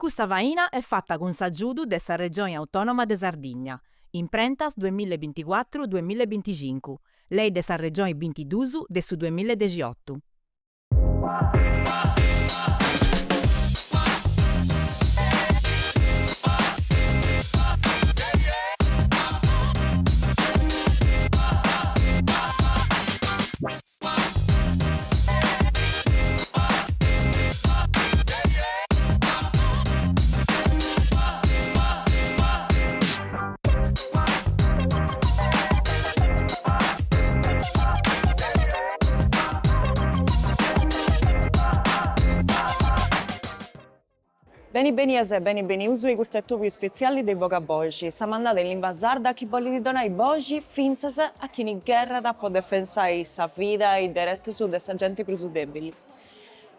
Custa faina est fata cun s'agiudu de sa Regioni Autònoma de Sardigna, Imprentas duemilla e binticuatru duemilla e binticincu, Lei de sa Regioni bintidus de su duemilla e dexiotu. Beni benias e beni benius in custu atobiu ispetziali de Bogaboxi, sa mandada in limba sarda chi bolit donai boxi fintzas a chini gherrat po defensai sa vida e is deretus de sa genti prus debili.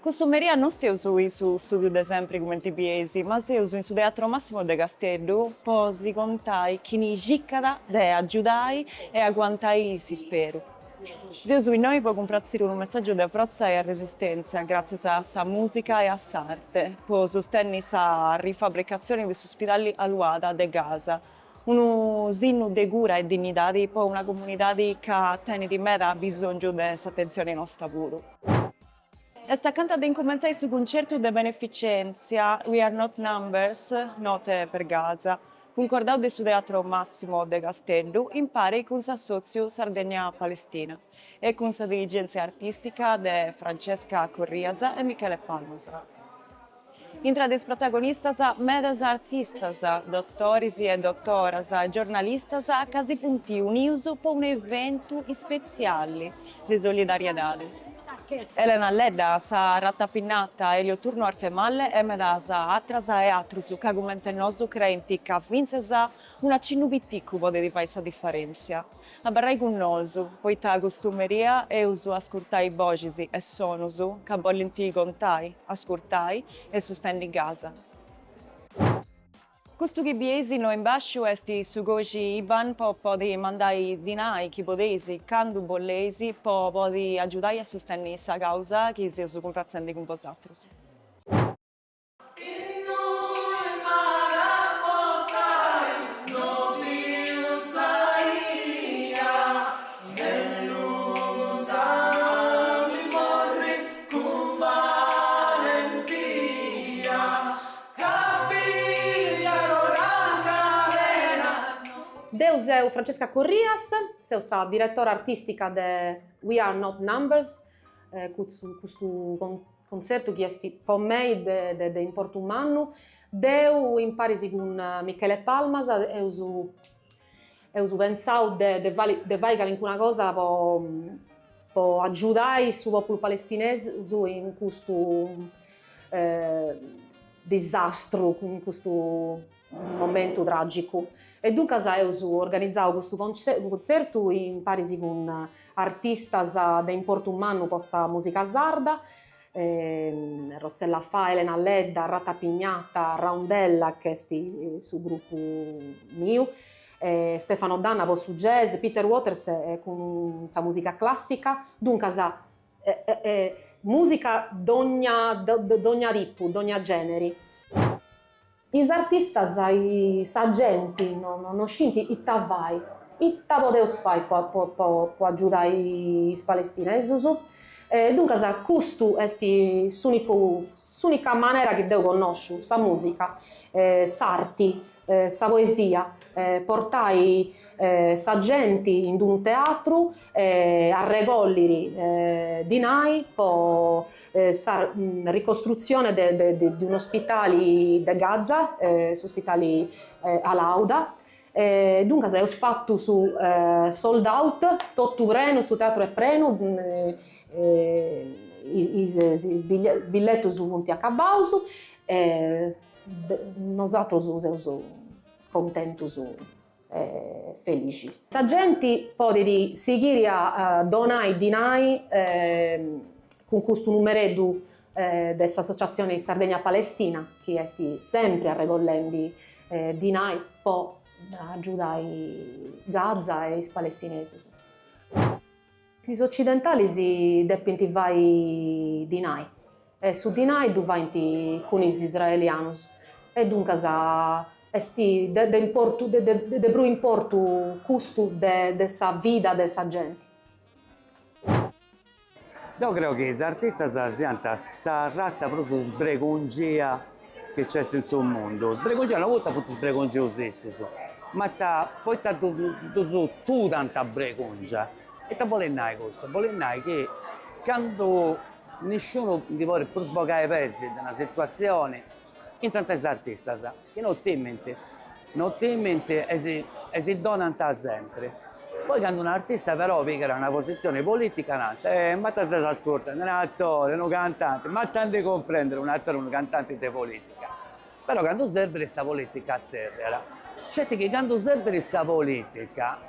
Custu meria non seus in su studiu de sempri cumenti bieis, ma seus in su Teatro Massimo de Casteddu po si contai chini circat de agiudai e aguantai s'isperu. Seus innoi po cumpratziri unu messàgiu de frotza e arresistèntzia gràtzias a sa mùsica e a s'arte, po sustenni sa rifabricatzioni de s'uspidali Al-Wahda de Gaza, unu sinnu de cura e dignidadi po una comunidadi ca tenit meda abisòngiu de s'atentzioni nosta puru. Est acanta de incumentzai su cuncertu de beneficèntzia We are not numbers, Note per Gaza, cuncordau de su Teatro Massimo de Casteddu impari cun s'assòtziu Sardegna Palestina e cun sa dirigèntzia artìstica de Francesca Corrias e Michele Palmas. Intra de is protagonistas medas artistas, dotoris e dotoras, giornalistas ca si funt unius po un'eventu ispetziali de solidariedadi. Elena Ledda, sa Ratapinnata, Elio Turno Arthemalle e medas atras e atrus ca comente nosu creint ca fintzas un'acinnu piticu podit fai sa difarèntzia. Abarrai cun nosu, poita custu meria eus a ascurtai boxis e sonus ca bolint contai, ascurtai e sustenni Gaza. Custu chi bieis innoi in bàsciu est su codixi IBAN po podi mandai dinai chi podeis, candu bolleis, po podi agiudai a sustenni sa causa chi seus cumpratzendi cun bosatrus. Deu seu Francesca Corrias, seu sa diretora artistica de We Are Not Numbers, custu cuntzertu chi est po mei de de importu mannu. Deu imparis cun Michele Palmas eus eus pentzau de de de fai calincuna cosa po po agiudai su populu palestinesu in custu disastru, in custu momentu tragicu. E duncas eus organizau custu cuntzertu imparis cun artistas de importu mannu po sa musica sarda, Rossella Faa, Elena Ledda, Ratapignata, Roundella, ch'est su grupu miu, Stefano D'Anna po su jazz, Peter Waters cun sa musica classica, duncas musica dogna dogna tipu, dogna generi. Is artistas, sa genti no scint ita fai, ita podeus fai po po agiudai is palestinesus, e duncas custu est s'unicu s'unica manera chi deu connosciu, sa musica, s'arti, sa poesia, portai sa genti in d'unu teatru e arregolliri dinai po sa ricostrutzione de de un'ospitali de Gaza, s'ospitali Al-Awda, e duncas eus fatu su sold out, totu prenu, su teatru est prenu, is billetus funt acabaus e nosatrus seus contentus e felicis. Sa genti podit sighiri a donai dinai cun custu numereddu de s'associatzioni Sardegna Palestina chi est sempri arregollendi dinai po agiudai Gaza e is palestinesus. Is ocidentalis depint fai dinai e su dinai ddu faint cun is israelianus. E duncas est de de importu de de prus importu custu de de sa vida de sa genti. Deu creu chi is artistas siant sa ratza prus sbregungia chi nc'est in su mundu, sbregungia no poita funt sbregungius issus, ma poita ddus tudant a bregungia. Ita bolit nai custu? Bolit nai chi candu nisciunu ndi podit prus bogai peis de una situatzioni, intrant is artistas chi no timint, no timint e si e si donant sempri. Poi candu un'artista però pigat una positzioni politica nant, eh ma ita ses ascurtendi, un'attori, unu cantanti, ma ita ndi cumprendit un'attori, unu cantanti de politica. Però candu serbit sa politica tzerriat. Sceti chi candu serbit sa politica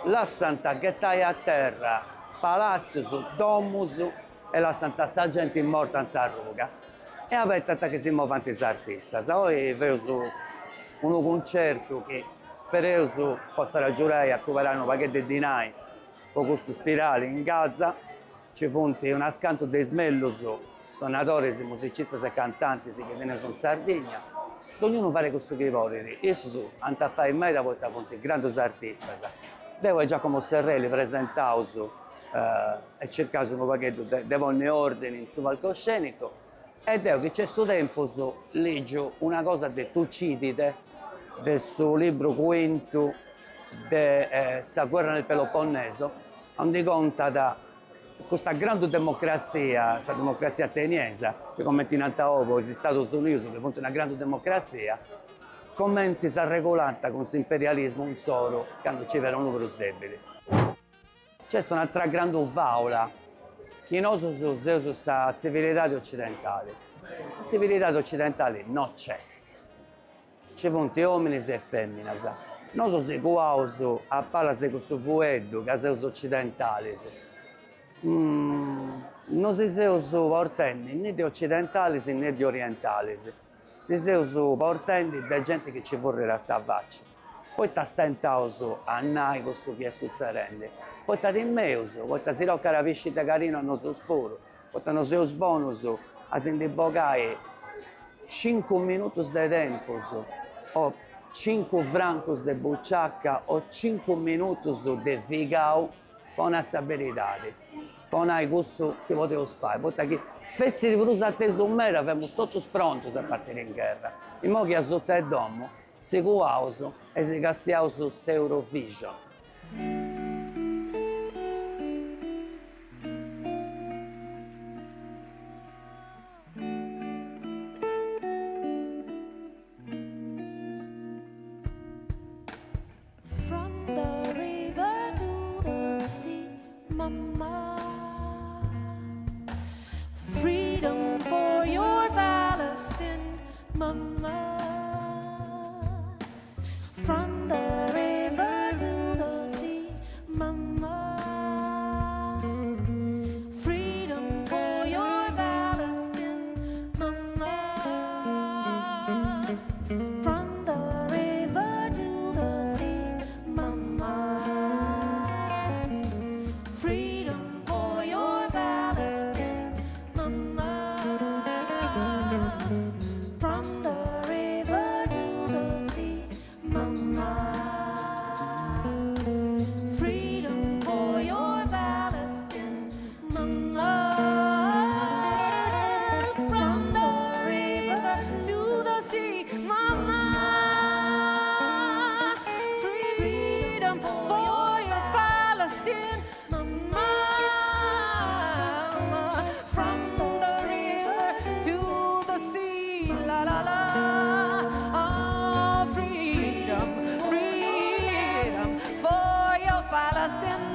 lassant ghetai a terra palatzius, domus e lassant sa genti morta in s'arruga e abetant chi si movant is artistas. Oi feus unu cuncertu chi spereus potzat agiudai a acuperai unu pagheddu de dinai po custu spidali in Gaza, nci funt unas cantu de is mellus sonadoris, musicistas e cantantis chi teneus in Sardigna, dognunu fait cussu chi podit, issus ant a fai meda poita funt grandus artistas. Deu e Giacomo Serreli presentaus e circaus unu pagheddu de ponni ordini in su palcoscenicu e deu chi nc'est su tempus ligiu una cosa de Tucidide, de su libru cuintu de sa guerra nel Peloponneso, aundi contat custa grandu democratzia, sa democratzia ateniesa, chi cumenti nant oi po is Stadus Unius chi funt una grandu democratzia, cumenti s'arregulant cun s'imperialismu insoru candu nci fiat unu prus debili. Nc'est un'atra grandu fàula, chi nosus seus sa tzivilidadi ocidentali. Sa tzivilidadi ocidentali no nc'est. Nci funt òminis e fèminas. Nosu si cuaus a palas de custu fueddu ca seus ocidentalis. No si seus portendi ni de ocidentalis ni de orientalis. Si seus portendi de genti chi nci furrit a sa faci. Poita stentaus a nai cussu chi est sutzedendi? Poita timeus, poita si tocat pisci de carinu a nosus puru, poita no seus bonus a si ndi bogai cincu minutus de tempus o cincu francus de buciaca o cincu minutus de figau po nai sa beridadi, po nai cussu chi podeus fai, poita chi fessit prus atesu meda femus totus prontus a partiri in gherra, imoi chi asuta 'e domu Si cuaus e si castiaus s'Eurovision. From the river to the sea, mama Freedom for your Palestine, mama From the river to the sea, mama Freedom for your Palestine, mama From the river to the sea, mama Freedom for your Palestine, mama From the river to the sea, mama Freedom for your Palestine, mama From the river to the sea, mama Freedom for your Palestine, mama From the river to the sea, la la la Oh, freedom, freedom for your Palestine,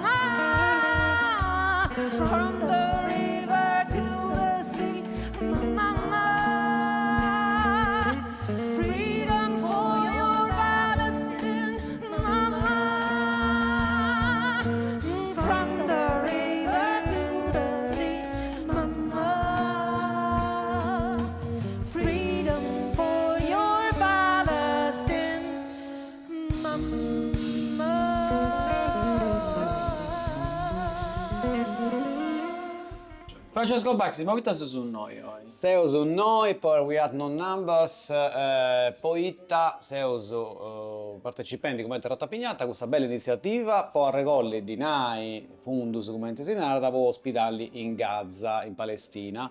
From the river to the sea, mama Freedom for your Palestine, mama From the river to the sea, mama Freedom for your. Francesco Bachis, ma poita seus innoi oi? Seus innoi po We Are Not Numbers poita seus partecipendi cumenti Ratapignata a custa bella initziativa po arregolli dinai, fundus cumenti si narat, po ospidali in Gaza, in Palestina.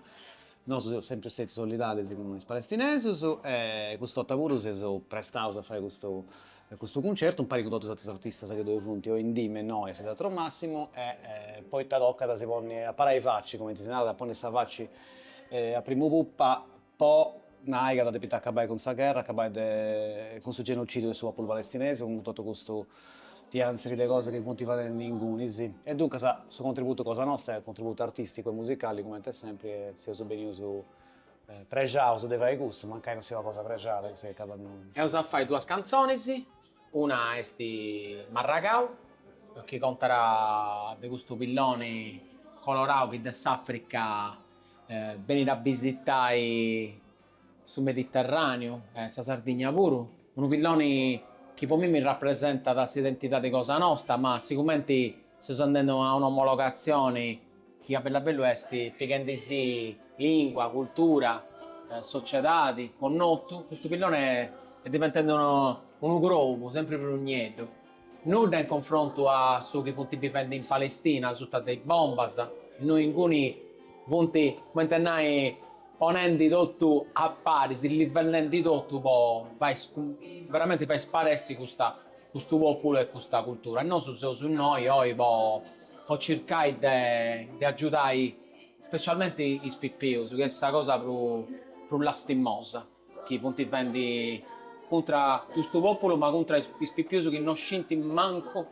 Nosu seus sempri stetius solidalis cun is palestinesus e cust'orta puru seus prestaus a fai custu custu cuncertu impari cun totus is aterus artistas chi ddoi funt oi in dì me innoi a su Teatro Massimo e poita tocat a si ponni a parai faci, cumenti si narat, a ponni sa faci a primu pupa po nai ca depit acabai cun sa gherra, acabai de cun su genocidiu de su populu palestinesu, cun totu custu tiantziri de cosas chi funt fadendi ingunis. E duncas su contributu cosa nosta est contributu artisticu e musicali cumenti sempri e seus benius prexaus de fai custu, mancai non siat una cosa prexada chi s'est acabat. Eus a fai duas cantzonis, una est Marragau, chi contat de custu pilloni colorau chi de s'Africa benit a bisitai su Mediterraneu e sa Sardigna puru, unu pilloni chi po mimi rapresentat s'identidadi cosa nosta, ma sigumenti seus andendu a un'omologatzioni chi a bellu a bellu est pighendisì lingua, cultura, sociedadi, connotu, custu pillone est diventendi unu crobu sempri prus nieddu. Nudda in confrontu a su chi funt bivendi in Palestina suta de is bombas, innui inguni funt, cumenti a nai, ponendi totu a paris, livellendi totu po fai veramenti fai sparessi custa custu populu e custa cultura. E nosu seus innoi oi po po circai de de agiudai specialmenti is pipius, chi est sa cosa prus prus lastimosa chi funt fendi contra custu populu ma contra is pipius chi no scint mancu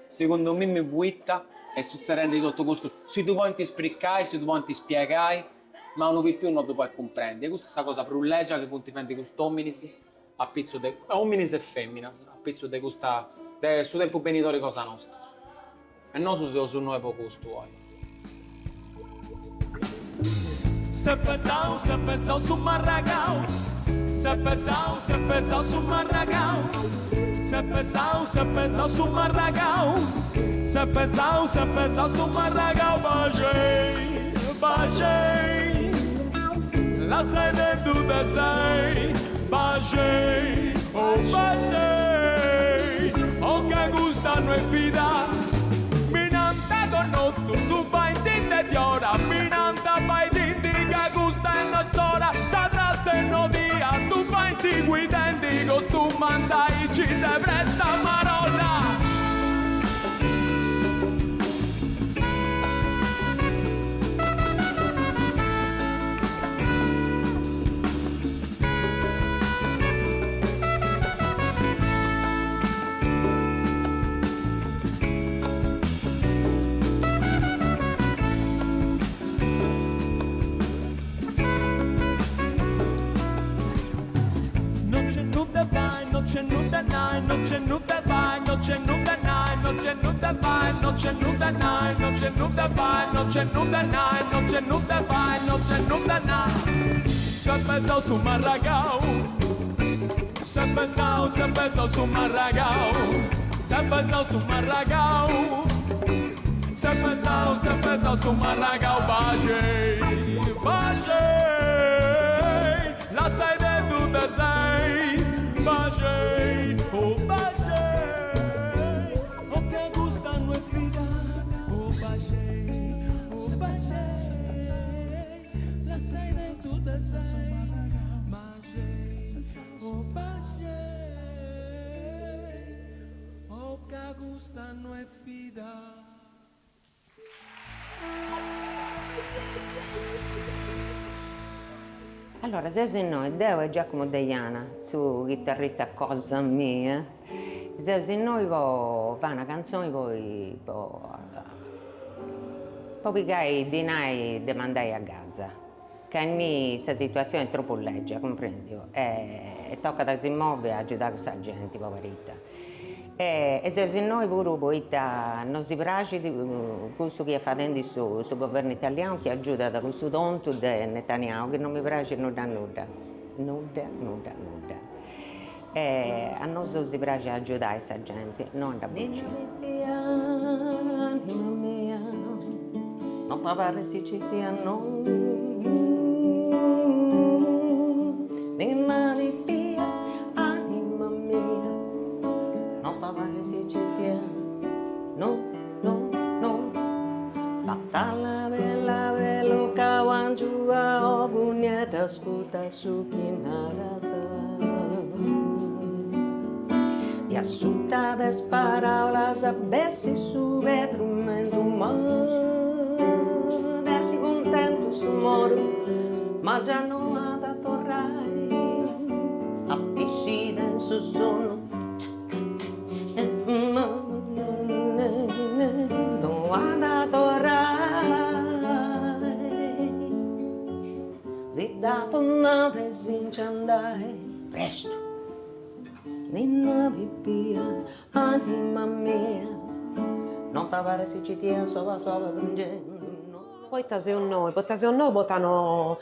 segundu mimmi poita est sutzedendi totu custu, si ddu podint spricai, si ddu podint spiegai, ma unu pipiu no ddu podit cumprendi e custa est sa cosa prus lègia chi funt fendi cust'ominis apitzus de, ominis e feminas, apitzus de custa, de su tempus benidori cosa nosta. E nosu seus innoi po custu oi. S'est pesau, s'est pesau su marragau S'est pesau, s'est pesau su marragau S'est pesau, s'est pesau su marragau S'est pesau, s'est pesau su marragau Baxei, baxei Lassai de ddu desei Baxei, oh baxei Oh ca custa no est vida Mi nanta connotu ddu faint de diora Mi nanta faitindi ca custa no est s'ora Sa trassa est nodia ddu faint guidendi Costumant aici de pressa marolla. No c'est nudda 'e fai, no c'est nudda 'e nai, no c'est nudda 'e fai, no c'est nudda 'e nai, no c'est nudda 'e fai, no c'est nudda 'e nai, no c'est nudda 'e fai, no c'est nudda 'e nai, no c'est nudda 'e fai, no c'est nudda 'e nai. S'est pesau su marragau, s'est pesau, s'est pesau su marragau, s'est pesau su marragau, s'est pesau, s'est pesau su marragau, baxei, baxei, lassai de ddu desei, baxei, oh baxei, oh ca custa no est vida, oh baxei, oh baxei. Lassai de ddu desei, baxei, oh baxei, oh ca custa no est vida. Allora, seus innoi, deu e Giacomo Deiana, su chitarrista cosa mia, seus innoi po fai una cantzoni po Po pigai dinai de mandai a Gaza, ca innì sa situatzioni est tropu lègia, cumprendiu, e tocat a si movi a agiudai cussa genti poberita. E seus innoi puru poita no si praxit cussu chi est fadendi su su governu italianu chi agiudat cussu tontu de Netanyahu chi non mi praxit nudda nudda, nudda nudda nudda. E a nosu si praxit a agiudai sa genti, no a dda bociri. Anima mia. t'abarris citia no Ninna pipia, anima mia No t'abarris citia no no no Batalla bella bellu cauangiu a ogu nieddu ascurta su chi naras Di asuta de is paraulas bessit su trumentu ma d'essi cuntentu su moru ma già no at a torrai a ti scida in su sonnu no at a torrai si dd'apu nau de si nci andai prestu Ninna pipia Anima mia, non t'abarris citia soba soba prangendu no. Poita seu innoi, poita seu innoi poita no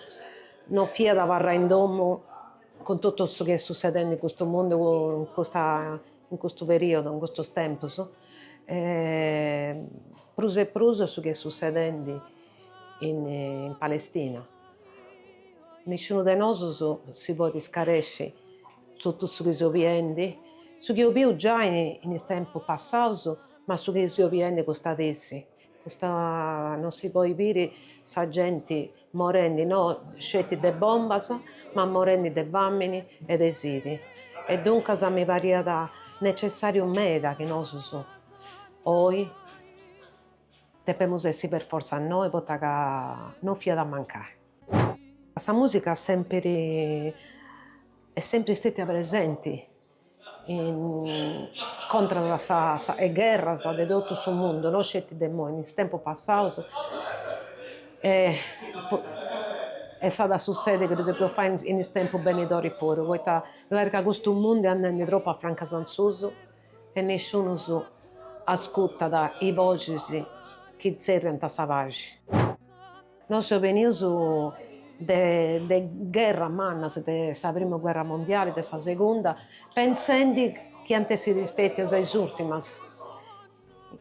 no fiat abarrai in domu cun totu su chi est sussedendi in custu mundu in custa in custu periodu in custus tempus e prus e prus su chi est sussedendi in Palestina. Nisciunu de nosus si podit scaresci totu su chi seus biendi, su chi eus biu giai in is tempus passaus, ma su chi seus biendi custa dis, custa non si podit biri sa genti morendi no sceti de bombas, ma morendi de famini e de sidi. E duncas mi pariat necessariu meda chi nosus oi depemus essi per fortza innoi poita ca non fiat a mancai. Sa musica sempri est sempri stetia presenti in contras a sa is gherras de totu su mundu, no sceti de immoi, in is tempus passaus e e s'at a sussedi chi ddu depeus fai in is tempus benidoris puru, poita mi parit ca custu mundu est andendi tropu a francas in susu e nisciunus ascurtat is boxis chi tzerriant a sa paxi. Nosu seus benius de de gherras mannas, de sa primu guerra mondiali, de sa segunda, pentzendi chi iant essiri stetias is urtimas,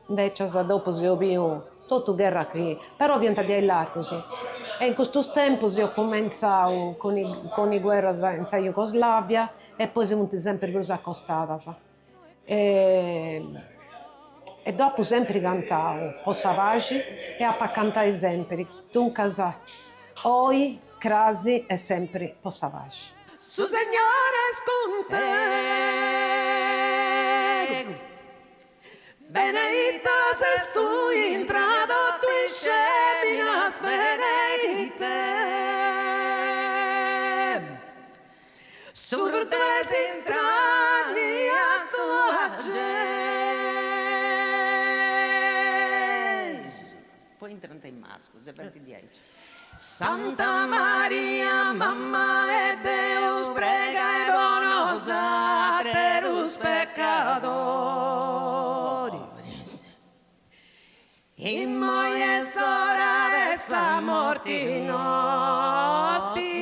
invecias dopu seus biu totu gherras chi però fiant diaici largus e in custus tempus eus cumentzau cun cun is guerras in sa Jugoslavia e poi si funt sempri prus acostadas E deu apu sempri cantau po sa paxi e apu a cantai sempri, duncas oi, crasi e sempri po sa paxi. Su Segnore est cun tegus, beneita ses tui intra totu is feminas, beneita Su frutu 'e s'intragna sua Gesu. Poi intrant is mascus e faint diaici. Santa Maria, Mamma de Deus, pregai po nosaterus peccadoris. Immoi e in s'ora de sa morti nosti.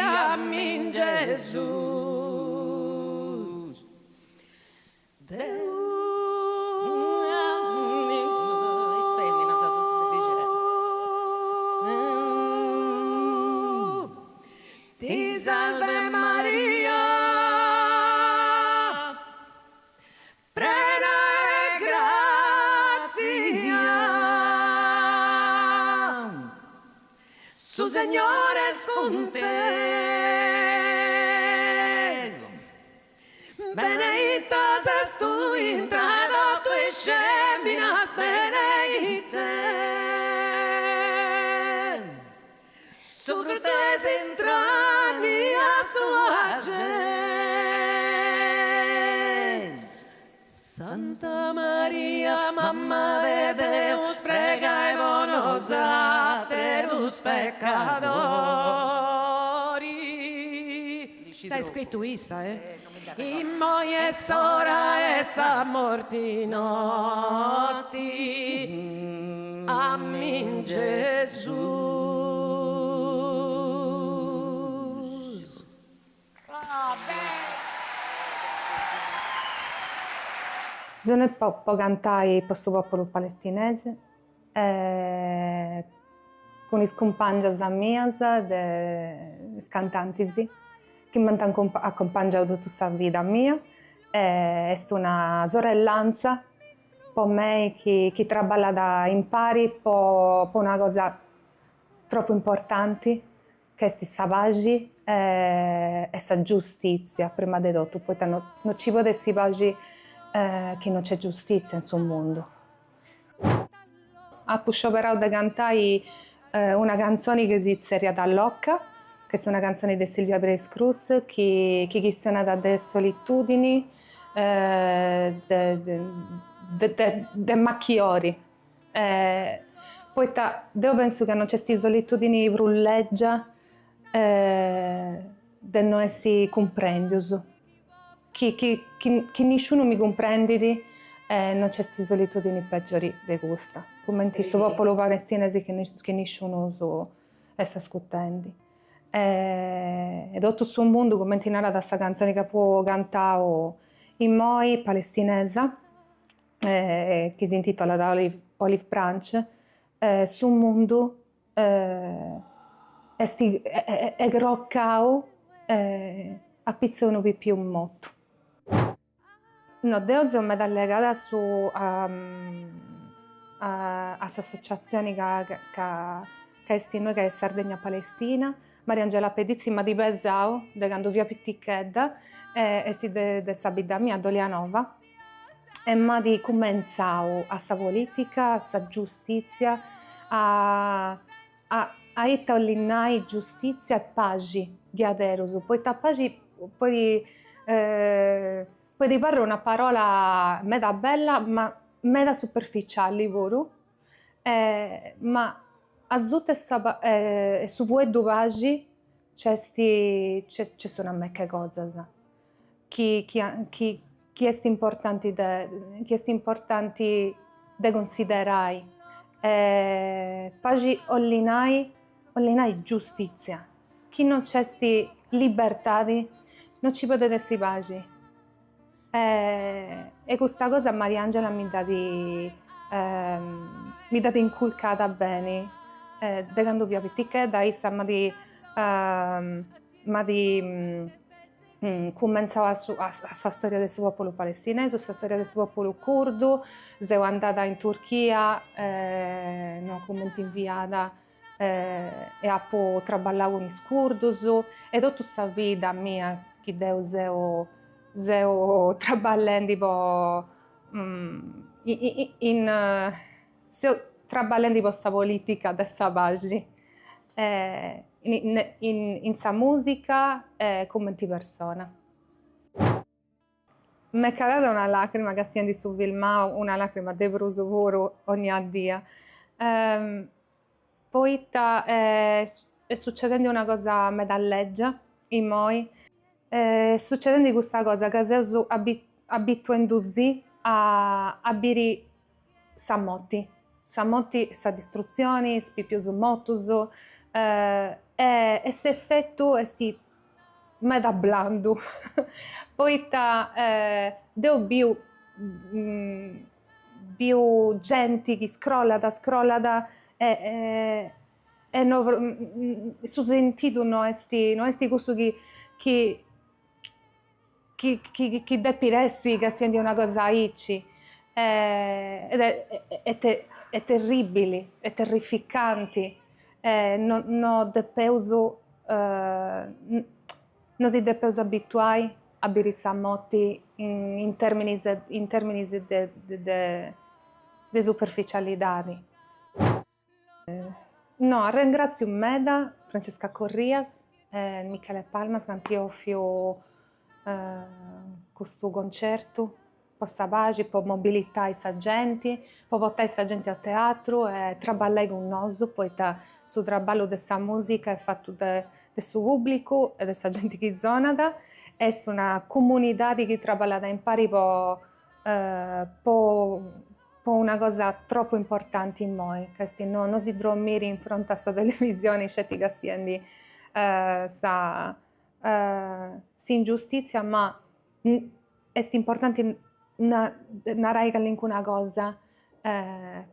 Amin Gesus. Deus. Is feminas totu bellixeddas. Ti salve Maria. Prena 'e gratzia, su Segnore est cun tegus, beneita ses tui intra totu is feminas, beneita Su frutu 'e s'intragna sua Gesus. Santa Maria, Mamma de Deus, pregai po nosaterus peccadoris. Dd'at scritu issa, eh? Immoi e in s'ora 'e sa morti nosti. Amin Gesus. Seu innoi po cantai po su populu palestinese e. cun is cumpangias mias de is cantantis chi m'ant acumpangiau totu sa vida mia e est una sorellanza po mei chi chi traballat impari po po una cosa tropu importanti ca est sa paxi e sa giustìtzia prima de totu, poita no no nci podit essi paxi chi no nc'est giustìtzia in su mundu. Apu scioberau de cantai una cantzoni chi si tzerriat Loca, ca est una cantzoni de Silvia Pérez Cruz chi chi chistionat de solitudini de de de machiori Poita deu pensu ca no nc'est solitudini prus lègia de no essi cumprèndius, chi chi chi nisciunu mi cumprendit no nc'est solitudini pegiori de custa, cumenti su populu palestinesi chi nisciunu est ascurtendi. E totu su mundu, cumenti narat sa cantzoni chi apu cantau immoi, palestinesa, chi si intitolat Olive Olive Branch, su mundu est est crocau a pitzu 'e unu pipiu mortu. No, deu seu meda ligada a su a a s'associatzioni ca ca ca est innoi ca est Sardegna Palestina, Mariangela Pedizzi m'at pesau de candu fia pitichedda e est de de sa bidda mia, Dolianova e m'at cumentzau a sa politica, a sa giustizia, a a a ita 'ollit nai giustizia e paxi diaderus, poita paxi podit podit parri una parola meda bella ma meda superficiali puru, ma asuta 'e sa 'e su fueddu paxi nc'est nc'est una meca 'e cosas chi chi chi chi est importanti de chi est importanti de considerai. Paxi 'ollit nai 'ollit nai giustizia, chi no nc'est libertadi no nci podit essi paxi. E custa cosa Mariangela mi dd'at mi dd'at inculcada beni de candu fia pitichedda, issa m'at m'at cumentzau a su a sa storia de su populu palestinesu, sa storia de su populu curdu, seu andada in Turchia no cumenti inviada e apu traballau cun is curdus e totu sa vida mia chi deu seu seu traballendi po in seu traballendi po sa politica de sa paxi in in sa musica e cumenti persona. M'est calada una lacrima castiendi su filmau, una lacrima de prus puru 'onnia dia, poita est succedendi una cosa meda lègia immoi, est succedendi custa cosa ca seus abituendusì a biri sa moti, sa moti, sa distrutzioni, is pipius motus e s'efetu est meda blandu, poita deu biu biu genti chi scrollat scrollat e e no su sentidu no est no est cussu chi chi chi chi chi depit essi castiendi una cosa aici ed est est terribili est terrificanti e no no depeus no si depeus abituai a biri sa moti in terminis in terminis de de superficialidadi. No, arrengratziu meda Francesca Corrias e Michele Palmas ca ant ofiu custu concertu po sa paxi, po mobilitai sa genti, po portai sa genti a teatru e traballai cun nosu, poita su traballu de sa musica est fatu de de su pubblicu e de sa genti chi sonat, est una comunidadi chi traballat impari po po po una cosa tropu importanti immoi, ca est no no si dromiri in fronti a sa televisioni sceti castiendi sa s'ingiustizia, ma est importanti narai calincuna cosa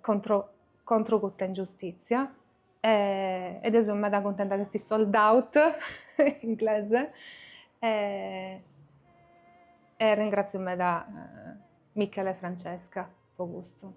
contro contro custa ingiustizia. E deu seu meda cuntenta ca est sold out, in inglese, e ringratziu meda Michele e Francesca po custu.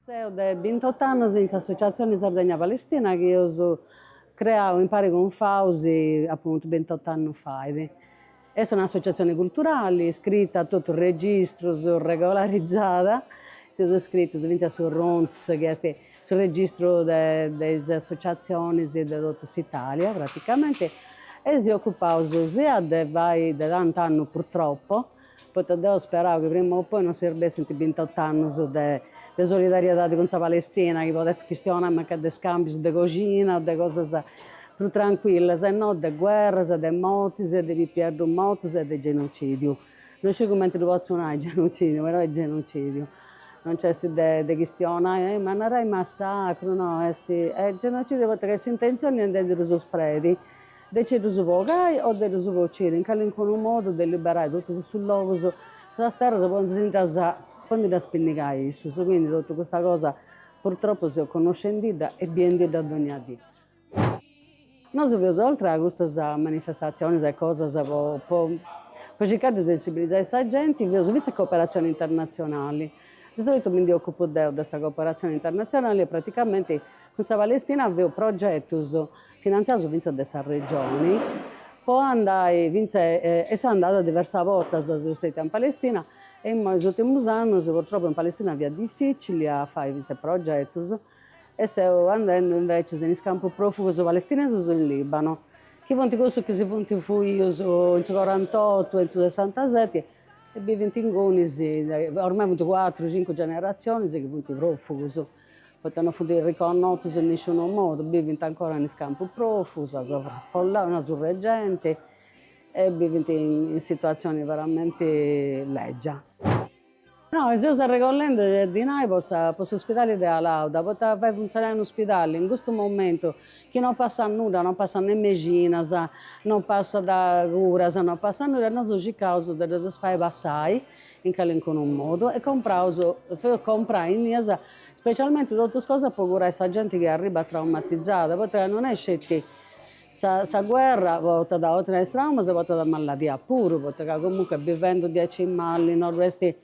Seu de bintot'annus in s'associatzioni Sardegna Palestina chi eus creau impari cun Fausi apuntu bintot'annus fait. Est un'associatzioni culturali iscrita a totu is registrus, regolarizada, seus iscritus fintzas a su RUNTS chi est su registru de de is associatzionis de totu s'Italia praticamenti e si ocupaus siat de fai de tant'annus purtroppo Poita deu sperau chi prima o poi non serbessint bintot'annus de de solidariedadi cun sa Palestina, chi podestus chistionai mancai de scambius de coxina o de cosas prus trancuillas e no de guerras, de mortis e de pipieddus mortus e de genocidiu. Non sciu cumenti ddu potzu nai genocidiu, però est genocidiu. Non nc'est de de chistionai, eh ma narai massacru, no, est est genocidiu poita ca s'intentzioni est de ddus spredi De nci ddus bogai o de ddus bociri in calincunu modu de liberai totu cussus logus, cussas terras po ndi ddas po ndi ddas pinnigai issus, quindi totu custa cosa purtroppo seu connoscendidda e biendidda dogna dì. Nosu feus oltre a custas manifestatzionis e cosas po po po circai de sensibilizai sa genti, feus fintzas cooperatzioni internatzionali, de solitu mi ndi ocupu deu de sa cooperatzioni internatzionali e praticamenti cun sa Palestina feus progetus Finantziaus fintzas de sa Regioni, po andai fintzas e seu andada diversas bortas, seu stetia in Palestina e immoi is urtimus annus purtroppo in Palestina fiat dificili a fai fintzas progetus e seu andendu invecias in is campus profugus palestinesus in Libano, chi funt cussus chi si funt fuius in su corantotu e in su sessantaseti e bivint ingunis, ormai funt cuatru cincu generatzionis chi funt profugus poita no funt riconnotus in nisciunu modu, bivint ancora in is campus profugus, sovraffollati, una surra 'e genti e bivint in situatzioni veramenti lègia. No, seus arregollendi dinai po sa po s'uspidali de Alauda, poita fai funtzionai un'uspidali in custu momentu chi non passat nudda, non passat ne mexinas, non passat curas, non passat nudda, nosu circaus de ddas fai passai in calincunu modu e compraus, feus comprai innias specialmenti totus cosas po curai sa genti chi arribat traumatizada, poita ca non est sceti sa sa guerra portat oltre a is traumas portat malladia puru, poita ca comunque bivendu diaici mali no ddu est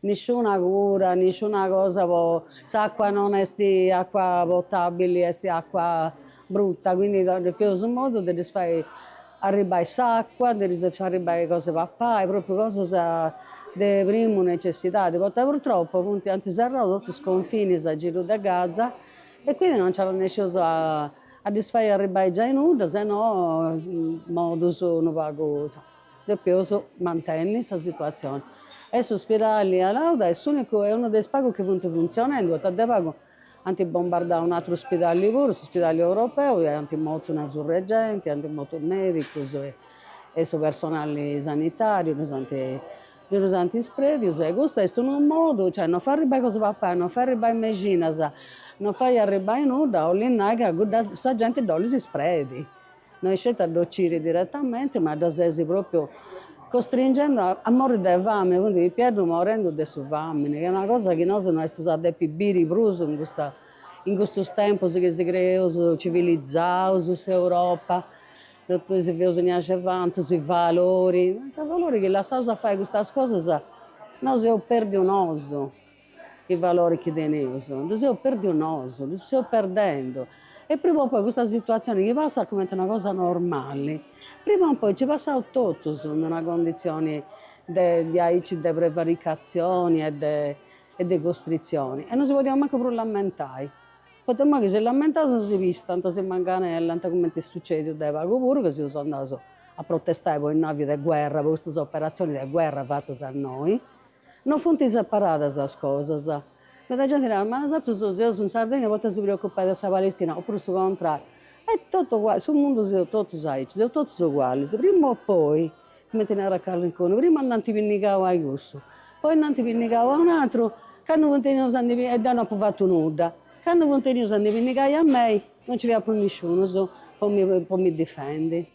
nisciuna cura, nisciuna cosa po, s'acua non est acua potabili, est acua bruta, quindi feus in modu de ddis fai arribai s'acua, de ddis fai arribai cos'e papai, propriu cosas. de primu necessidadi, poita purtroppo funt, ant serrau totu is confinis a giru de Gaza e quindi non nci arrennesceus a a ddis fai arribbai giai nudda, se no modus unu pagu, depeus mantenni sa situatzioni. E su spidali Al Awda est s'unicu, est unu de is pagus chi funt funtzionendi, poita de pagu ant bombardau un'aturu spidali puru, su spidali europeu, e ant mortu una surra 'e genti, ant mortu medicus e su personali sanitariu, ddus ant ddus ant ispredius e custu est unu modu, cioè no fai arribbai cosa 'e papai, no fai arribbai mexinas, no fai arribbai nudda, 'olit nai ca cudda sa genti dd'olis ispredi, no est sceti a dd'ociri diretamenti ma dda ses propriu costringendu a morri de famini, funt pipieddus morendu de su famini, chi est una cosa chi nosu no estus a depi biri prus in custa in custus tempus chi si creeus civilizaus, s'Europa Totu si feus niaxi vantus, i valori, ita valori chi lassaus a fai custas cosas, nosu eus perdiu nosu i valori chi teneus, ddus eus perdiu nosu, ddus seus perdendu e prima o poi custa situazioni chi passat cumenti una cosa normali, prima o poi nci passaus totus in una condizioni de diaici de prevaricazioni e de e de costrizioni e non si podiaus mancu prus lamentai Poita immoi chi si lamentaus si pistant, si manganellant, cumenti est sucediu de pagu puru ca seus andaus a protestai po is navis de guerra, po custas operatzionis de guerra fatas innoi, non funt separadas sas cosas. Meda genti narat, ma nosatrus seus in Sardegna poita si preocupais de sa Palestina, opuru su contrariu. Est totu uguali, su mundu seus totus aici, seus totus ugualis, prima o poi, cumenti narat calincunu, prima nd'ant pinnigau a cussu, poi nd'ant pinnigau a un'atru, candu funt 'enius a ndi e deu no apu fatu nudda, candu funt 'enius a ndi pinnigai a mei non nci fiat prus nisciunus po mi po mi difendi.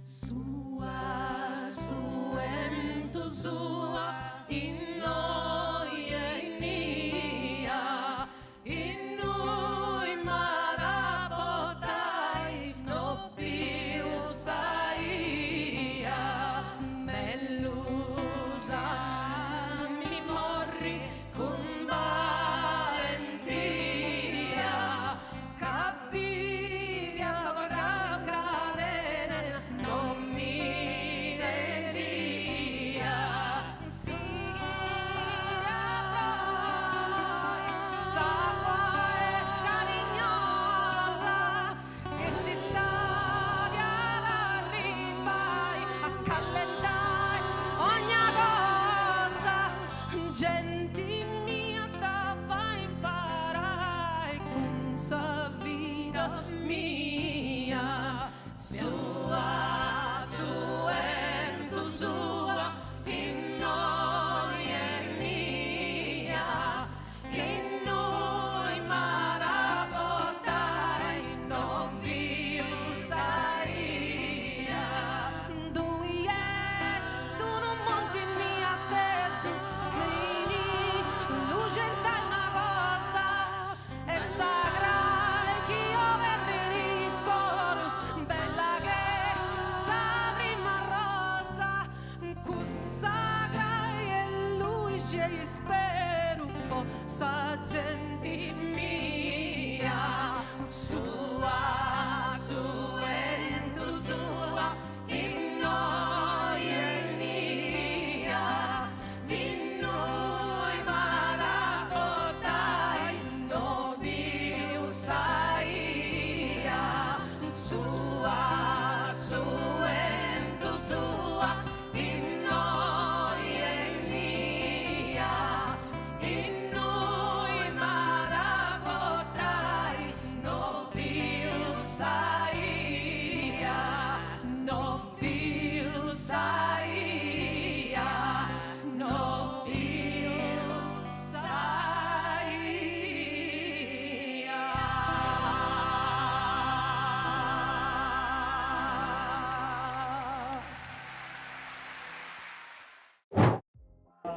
Sua su 'entu sua innoi e innia innui m'at a portai no biu sa 'ia mellus a mi morri cun balentia Ca bivi ancora cadenas non mi desia Sighiri a proi s'acqua est carignosa e s'istadi at arribbai a callentai ogna cosa Genti mia t'ap'a imparai cun sa vida mia Sua su 'entu sua innoi e innia innui m'at a portai no biu sa 'ia Ddui est unu monti innì atesu mi luxentai una cosa est sa crai chi oberrit is corus bella che sa prima rosa cussa crai est luxi e isperu po sa genti mia Sua su 'entu sua innoi e innia innui m'at a portai no biu sa 'ia sua su 'entu sua innoi e innia innui m'at a portai no biu sa 'ia no biu sa 'ia no biu sa 'ia.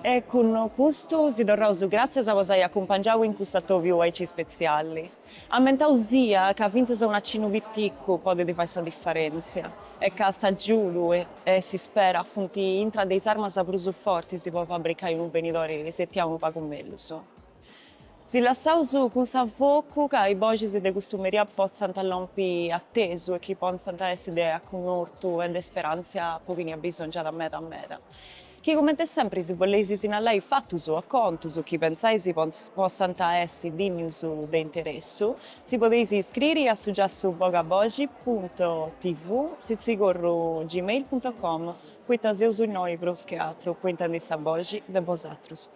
E cun custu si torraus gràtzias po s'ai acumpangiau in custu atobiu aici spetziali. Ammentaus sia ca fintzas un'acinnu piticu podit fai sa diferèntzia e ca s'agiudu e s'ispera funt intra de is armas prus fortis po fabricai unu benidori setiau unu pagu mellus. Si lassaus cun s'avocu ca is boxis de custu meria potzant lompi atesu e chi potzant essi de acunnortu e de sperantzia po chini abisongiat meda meda. Chi comente sempri si bolleis sinnalai fatus o contus chi pentzais possant essi dignius de interessu, si podeis iscriri a su giassu bogaboxi punto tv sitzigorru gmail punto com, poita seus innoi prus che atru po intendi sa boxi de bosatrus.